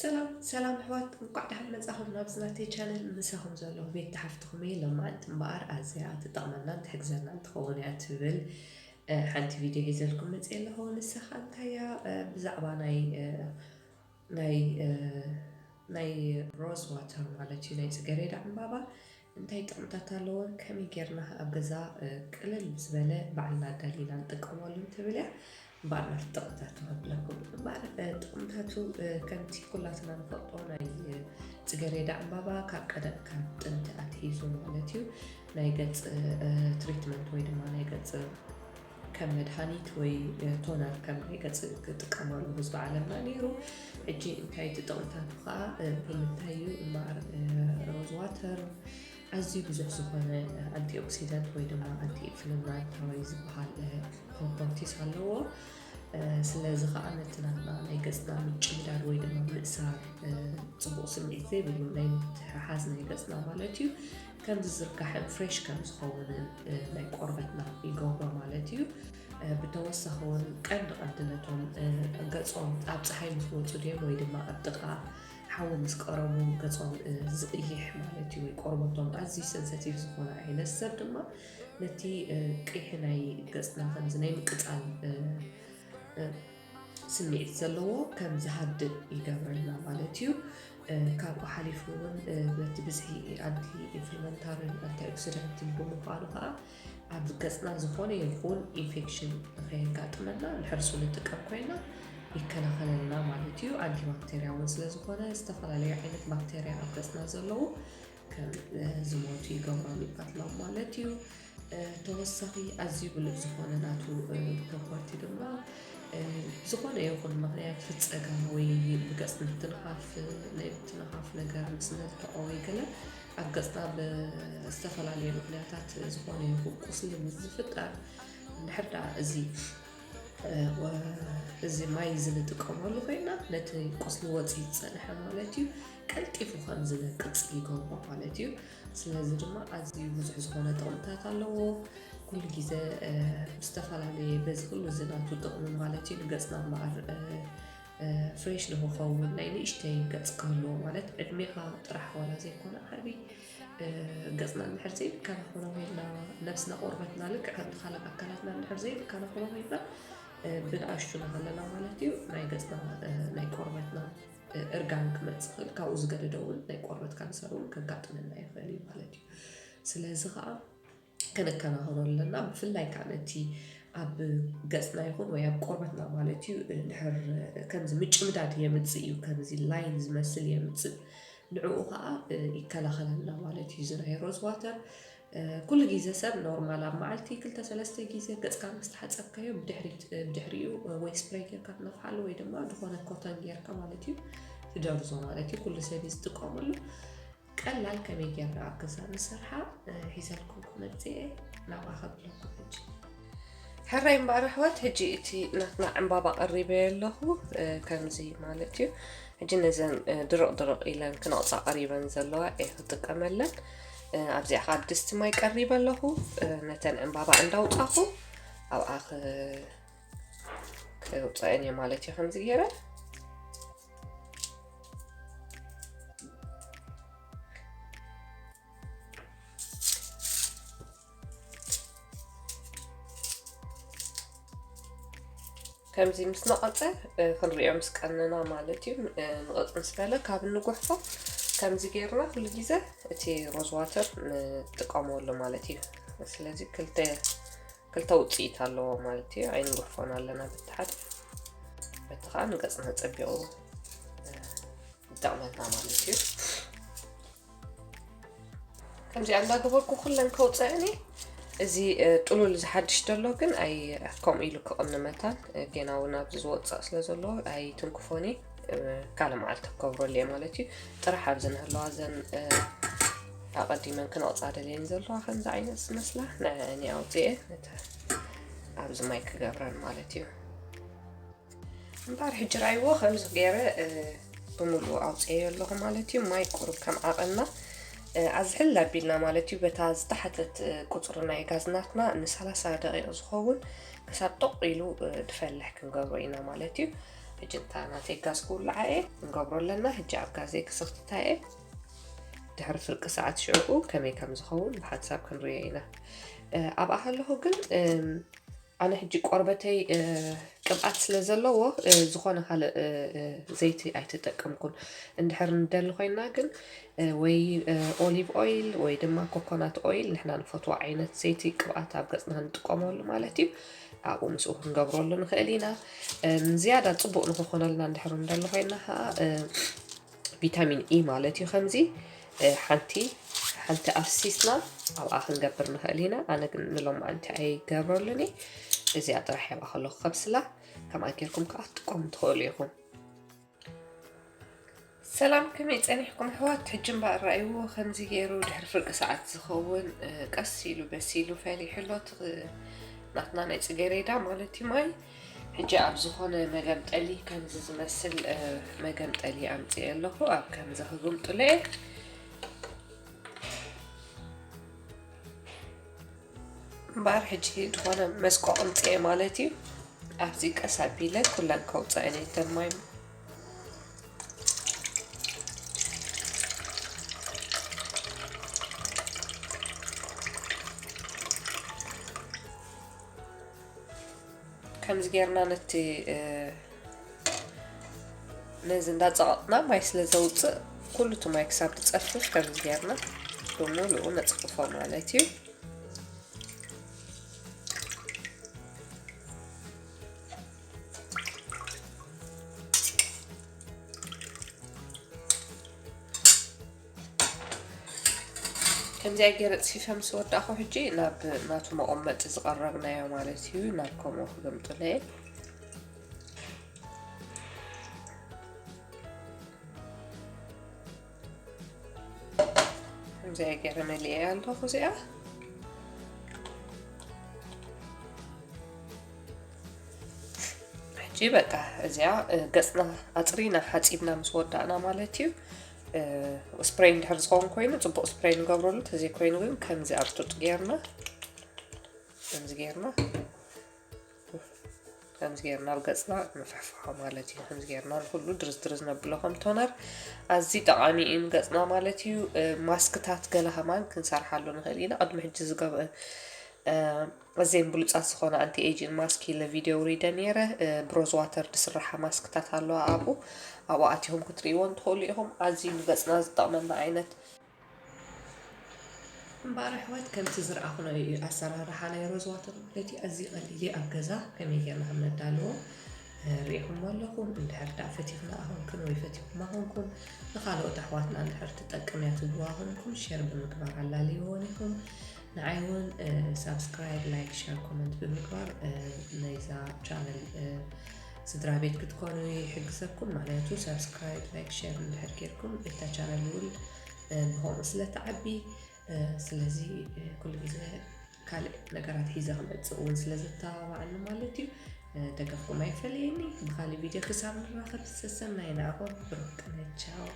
ሰላም ሰላም ኣሕዋት፣ እንኳዕ ደሓን መጻኹም ናብዚ ናተይ ቻነል። ምሳኹም ዘለኹ ቤት ተሓፍትኹም እየ። ሎማዓንቲ እምበኣር ኣዝያ ትጠቕመናን ትሕግዘናን ትኸውን እያ ትብል፣ እ፣ ሓንቲ ቪድዮ ሒዘልኩም መጽየ ኣለኹ። ንሳ ኸኣ እንታይ እያ? እ፣ ብዛዕባ ናይ፣ እ፣ ናይ፣ እ፣ ናይ ሮዝ ዋተር ማለት እዩ፣ ናይ ጽጌሬዳ ዕምባባ እንታይ ጥቕምታት ኣለዎን ከመይ ጌርና ኣብ ገዛ፣ እ፣ ቅልል ብዝበለ ባዕልና ኣዳሊና ንጥቀመሉን ትብል እያ። እምበኣር ናብቲ ጥቕምታቱ ከብለኩም። እምበኣር፣ እ፣ ጥቕምታቱ፣ እ፣ ከምቲ ኩላትና ንፈልጦ ናይ፣ እ፣ ጽጌሬዳ ዕምባባ ካብ ቀደም ካብ ጥንቲ ኣትሒዙ ማለት እዩ ናይ ገጽ፣ እ፣ ትሪትመንት ወይ ድማ ናይ ገጽ ከም መድሃኒት ወይ፣ እ፣ ቶነር ከም ናይ ገጽ ክጥቀመሉ ህዝቢ ዓለምና ነይሩ። ሕጂ እንታይ እቲ ጥቕምታቱ ኸኣ፣ እ፣ ብምንታይ እዩ እምበኣር፣ እ፣ ሮዝ ዋተር ኣዝዩ ብዙሕ ዝኾነ ኣንቲኦክሲዳንት ወይ ድማ ኣንቲ ኢንፍላማቶሪ ዝበሃል፣ እ፣ ፕሮፐርቲስ ኣለዎ። እ፣ ስለዚ ኸኣ ነቲ ናትና ናይ ገጽና ምጭምዳድ ወይ ድማ ምእሳር፣ እ፣ ጽቡቕ ስምዒት ዘይብሉ ናይ ምትሕሓዝ ናይ ገጽና ማለት እዩ፣ ከም ዝዝርጋሕን ፍሬሽ ከም ዝኸውንን፣ እ፣ ናይ ቆርበትና ይገብሮ ማለት እዩ። እ፣ ብተወሳኺ እውን ቀንዲ ቀንዲ ነቶም፣ እ፣ ገጾም ኣብ ጸሓይ ምስ ወጹ ድዮም ወይ ድማ ኣብ ጥቓ ሓዊ ምስ ቀረቡ ገጾም፣ እ፣ ዝቕይሕ ማለት እዩ፣ ወይ ቆርበቶም ኣዝዩ ሰንሰቲቭ ዝኾነ ዓይነት ሰብ ድማ ነቲ፣ እ፣ ቅይሒ ናይ ገጽና ከምዚ ናይ ምቅጻል፣ እ፣ እ፣ ስምዒት ዘለዎ ከም ዝሃድእ ይገብረልና ማለት እዩ። እ፣ ካብኡ ሓሊፉ እውን፣ እ፣ በቲ ብዝሒ ኣንቲ ኢንፍላማቶሪን ኣንቲ ኦክሲዳንትን ብምዃኑ ከዓ ኣብ ገጽና ዝኾነ ይኹን ኢንፌክሽን ንኸየጋጥመና እንድሕር እሱ ንጥቀም ኮይና ይከላኸለልና ማለት እዩ። ኣንቲ ባክቴርያ እውን ስለ ዝኾነ ዝተፈላለዩ ዓይነት ባክቴርያ ኣብ ገጽና ዘለዉ ከም፣ እ፣ ዝሞቱ ይገብሮም ይቀትሎም ማለት እዩ። እ፣ ተወሳኺ ኣዝዩ ብሉጽ ዝኾነ ናቱ፣ እ፣ ፕሮፐርቲ ድማ፣ እ፣ ዝኾነ ይኹን ምኽንያት ፍጸጋ ወይ ብገጽ ምትንኻፍ፣ እ፣ ናይ ምትንኻፍ ነገር ምስ ነልተቖ ወይ ገለ ኣብ ገጽና ብዝተፈላለየ ምኽንያታት ዝኾነ ይኹን ቁስሊ ምስ ዝፍጠር፣ እንድሕር ደኣ እዚ፣ እ፣ ወ-፣ እዚ ማይ እዚ ንጥቀመሉ ኮይና ነቲ ቁስሊ ወጺኡ ዝጸንሐ ማለት እዩ ቀልጢፉ ከም ዝነቅጽ ይገብሮ ማለት እዩ። ስለዚ ድማ ኣዝዩ ብዙሕ ዝኾነ ጥቕምታት ኣለዎ። ኩሉ ግዜ፣ እ፣ ብዝተፈላለየ በዚ ኩሉ እዚ ናቱ ጥቕሚ ማለት እዩ ንገጽና እምበኣር፣ እ፣ እ፣ ፍሬሽ ንኽኸውን ናይ ንእሽተይ ገጽ ክህልዎ ማለት ዕድሜኻ ጥራሕ ዋላ ዘይኮነ ዓቢ፣ እ፣ ገጽና እንድሕር ዘይንከናኸኖ ኮይንና ነብስና ቆርበትና ልክዕ ከምቲ ካልእ ኣካላትና እንድሕር ዘይንከናኸኖ ኮይንና፣ እ፣ ብንኣሽቱ እናሃለና ማለት እዩ ናይ ገጽና፣ እ፣ ናይ ቆርበትና፣ እ፣ እርጋን ክመጽእ ይኽእል። ካብኡ ዝገደደ እውን ናይ ቆርበት ካንሰር እውን ከጋጥመና ይኽእል እዩ ማለት እዩ። ስለዚ ኸዓ ክንከናኸኖ ኣለና። ብፍላይ ከዓ ነቲ ኣብ ገጽና ይኹን ወይ ኣብ ቆርበትና ማለት እዩ፣ እንድሕር ከምዚ ምጭምዳድ የምጽእ እዩ፣ ከምዚ ላይን ዝመስል የምጽእ። ንዕኡ ከዓ፣ እ፣ ይከላኸለልና ማለት እዩ። እዚ ናይ ሮዝ ዋተር፣ እ፣ ኩሉ ግዜ ሰብ ኖርማል ኣብ መዓልቲ ክልተ ሰለስተ ግዜ ገጽካ ምስ ተሓጸብካዮ ብድሕሪት፣ እ፣ ብድሕሪኡ፣ እ፣ ወይ ስፕሬይ ጌርካ ትነፍሓሉ ወይ ድማ ዝኾነ ኮተን ጌርካ ማለት እዩ ትደርዞ ማለት እዩ። ኩሉ ሰብ እዩ ዝጥቀመሉ። ቀላል ከመይ ጌርና ኣብ ገዛ ንሰርሓ፣ እ፣ ሒዘልኩም ክመጽእ እየ። ናብኣ ከብለኩም ሕጂ። ሕራይ እምበኣር ኣሕዋት፣ ሕጂ እቲ ናትና ዕምባባ ቀሪበዮ ኣለኹ፣ እ፣ ከምዚ ማለት እዩ። ሕጂ ነዘን፣ እ፣ ድርቕ ድርቕ ኢለን ክነቕጻ ቀሪበን ዘለዋ እየ ክጥቀመለን። እ፣ ኣብዚኣ ኸኣ ድስቲ ማይ ቀሪበ ኣለኹ። እ፣ ነተን ዕምባባ እንዳውጻኹ ኣብኣ ክ-፣ ክውጽአን እየ ማለት እዩ። ከምዚ ገይረ ከምዚ ምስ ነቐጸ፣ እ፣ ክንሪኦ ምስ ቀነና ማለት እዩ። እ፣ ንቐጽ ምስ በለ ካብ እንጉሕፎ ከምዚ ጌርና ኩሉ ግዜ እቲ ሮዝ ዋተር ንጥቀመሉ ማለት እዩ። ስለዚ ክልተ፣ ክልተ ውጽኢት ኣለዎ ማለት እዩ። ኣይንጉሕፎን ኣለና በቲ ሓደ፣ በቲ ኸኣ ንገጽና ጸቢቑ፣ እ፣ ይጠቕመና ማለት እዩ። ከምዚኣ እንዳገበርኩ ኩለን ከውፅአን እየ። እዚ፣ እ፣ ጥሉል ዝሓድሽ ዘሎ ግን ኣይ-፣ ከምኡ ኢሉ ክቕኒ መታን፣ እ፣ ጌና እውን ኣብዚ ዝወፅእ ስለ ዘሎ ኣይትንክፎን እየ። እ፣ ካልእ መዓልቲ ክገብረሉ እየ ማለት እዩ። ጥራሕ ኣብዚ ንህለዋ እዘን፣ እ፣ ኣቐዲመን ክንቕፃ ደልየን ዘለዋ ከምዚ ዓይነት ዝመስላ ንዐአን እየ ኣውፅኤ ነተ-፣ ኣብዚ ማይ ክገብረን ማለት እዩ። እምበኣር ሕጂ ርኣይዎ፣ ከምዚ ገይረ፣ እ፣ ብምሉኡ ኣውፅኤዮ ኣለኹ ማለት እዩ። ማይ ቁሩብ ከም ዓቐንና፣ እ፣ ኣዝሕል ኣቢልና ማለት እዩ። በታ ዝተሓተት፣ እ፣ ቁፅሪ ናይ ጋዝ ናትና ንሰላሳ ደቂቕ ዝኸውን ክሳብ ጥቕ ኢሉ፣ እ፣ ድፈልሕ ክንገብሮ ኢና ማለት እዩ። ሕጂ እንታ ናተይ ጋዝ ክውልዓ እየ፣ ንገብሮ ኣለና። ሕጂ ኣብ ጋዘይ ክስኽትታ እየ። ድሕሪ ፍርቂ ሰዓት ሽዕኡ ከመይ ከም ዝኸውን ብሓንሳብ ክንርእዮ ኢና። እ፣ ኣብኣ ከለኹ ግን፣ እም፣ ኣነ ሕጂ ቆርበተይ፣ እ፣ ቅብኣት ስለ ዘለዎ፣ እ፣ ዝኾነ ካልእ፣ እ፣ እ፣ ዘይቲ ኣይተጠቀምኩን። እንድሕር ንደሊ ኮይና ግን፣ እ፣ ወይ፣ እ፣ ኦሊቭ ኦይል ወይ ድማ ኮኮናት ኦይል፣ ንሕና ንፈትዎ ዓይነት ዘይቲ ቅብኣት ኣብ ገጽና ንጥቀመሉ ማለት እዩ። ኣብኡ ምስኡ ክንገብረሉ ንኽእል ኢና። እ፣ ንዝያዳ ጽቡቕ ንኽኾነልና እንድሕር ንደሊ ኮይና ኸኣ፣ እ፣ ቪታሚን ኢ ማለት እዩ። ከምዚ፣ እ፣ ሓንቲ፣ ሓንቲ ኣፍሲስና ኣብኣ ክንገብር ንኽእል ኢና። ኣነ ግን ንሎማዓንቲ ኣይገብረሉን እየ። እዚኣ ጥራሕ እየ ኣብኣ ከለኹ ከብስላ። ከምኣ ጌርኩም ከኣ ክትጥቀሙ ትኽእሉ ኢኹም። ሰላም፣ ከመይ ጸኒሕኩም ኣሕዋት? ሕጂ እምበኣር ረኣይዎ፣ ከምዚ ገይሩ ድሕሪ ፍርቂ ሰዓት ዝኸውን፣ እ፣ ቀስ ኢሉ በሲሉ ፈሊሑ ኣሎ። እቲ፣ እ፣ ናትና ናይ ጽጌሬዳ ማለት እዩ ማይ። ሕጂ ኣብ ዝኾነ መገምጠሊ፣ ከምዚ ዝመስል፣ እ፣ መገምጠሊ ኣምጽኤ ኣለኹ። ኣብ ከምዚ ክግምጥሎ እየ። እምበኣር ሕጂ ዝኾነ መስቆ ኣምጽኤ ማለት እዩ። ኣብዚ ቀስ ኣቢለ ኩለን ከውጽኣን እየ እተን ማይ። ከምዚ ጌርና ነቲ፣ እ፣ ነዚ እንዳጸቐጥና ማይ ስለ ዘውጽእ፣ ኩሉ እቲ ማይ ክሳብ ዝጸፍፍ ከምዚ ጌርና ብምሉኡ ነጽፍፎ ማለት እዩ። ከምዚኣ ገይረ ጽፊፈ ምስ ወዳእኹ፣ ሕጂ ናብ ናቱ መቐመጢ ዝቐረብናዮ ማለት እዩ፣ ናብ ከምኡ ክገምጥሎ እየ። ከምዚኣ ገይረ መሊኤ ኣለኹ እዚኣ። ሕጂ በቃ እዚኣ፣ እ፣ ገጽና ኣጽሪና ሓጺብና ምስ ወዳእና ማለት እዩ። እ፣ ስፕሬይ እንድሕር ዝኸውን ኮይኑ ጽቡቕ ስፕሬይ ንገብረሉ፣ ተዘይኮይኑ ግን ከምዚ ኣብ ጡጥ ጌርና፣ ከምዚ ጌርና፣ ከምዚ ጌርና ኣብ ገጽና ንፍሕፍሖ ማለት እዩ። ከምዚ ጌርና ንኹሉ ድርዝ ድርዝ ነብሎ ከም ቶነር። ኣዝዩ ጠቓሚ እዩ ንገጽና ማለት እዩ። እ፣ ማስክታት ገለ ከማን ክንሰርሓሉ ንኽእል ኢና። ቅድሚ ሕጂ ዝገብ-፣ እ፣ ኣዝየን ብሉጻት ዝኾነ ኣንቲ ኤጂንግ ማስክ ኢለ ቪድዮ ኣውሪደ ነይረ። እ፣ ብሮዝ ዋተር ዝስራሓ ማስክታት ኣለዋ ኣብኡ። ኣብኡ ኣቲኹም ክትርእይወን ትኽእሉ ኢኹም። ኣዝዩ ንገጽና ዝጠቕመና ዓይነት እምበኣር ኣሕዋት፣ ከምቲ ዝረኣኹናዮ እዩ ኣሰራርሓ ናይ ሮዝ ዋተር ማለት እዩ። ኣዝዩ ቀሊል እዩ። ኣብ ገዛ ከመይ ጌርና ከም ነዳልዎ፣ እ፣ ርኢኹምዎ ኣለኹም። እንድሕር ደኣ ፈቲኽና ኣኹንክን ወይ ፈቲኹማ ኣኹንኩም፣ ንኻልኦት ኣሕዋትና እንድሕር ትጠቅም እያ ትብልዋ ኣኹንኩም፣ ሼር ብምግባር ኣላልይዎን ኢኹም። ንዓይ እውን፣ እ፣ ሳብስክራይብ፣ ላይክ፣ ሸር፣ ኮመንት ብምግባር፣ እ፣ ናይዛ ቻነል፣ እ፣ ስድራ ቤት ክትኮኑ ይሕግዘኩም። ማለት እዩ፣ ሳብስክራይብ፣ ላይክ፣ ሼር እንድሕር ጌርኩም፣ እታ ቻነል እውን፣ እ፣ ብኸምኡ ስለ ትዓቢ፣ እ፣ ስለዚ፣ እ፣ ኩሉ ግዜ ካልእ ነገራት ሒዘ ክመጽእ እውን ስለ ዘተባብዓኒ ማለት እዩ። እ፣ ደገፍኩም ኣይፈለየኒ። ብኻልእ ቪድዮ ክሳብ ንራኸብ ሰሰናይ ንዓኹም። ብሩኽ ቅነ። ቻው።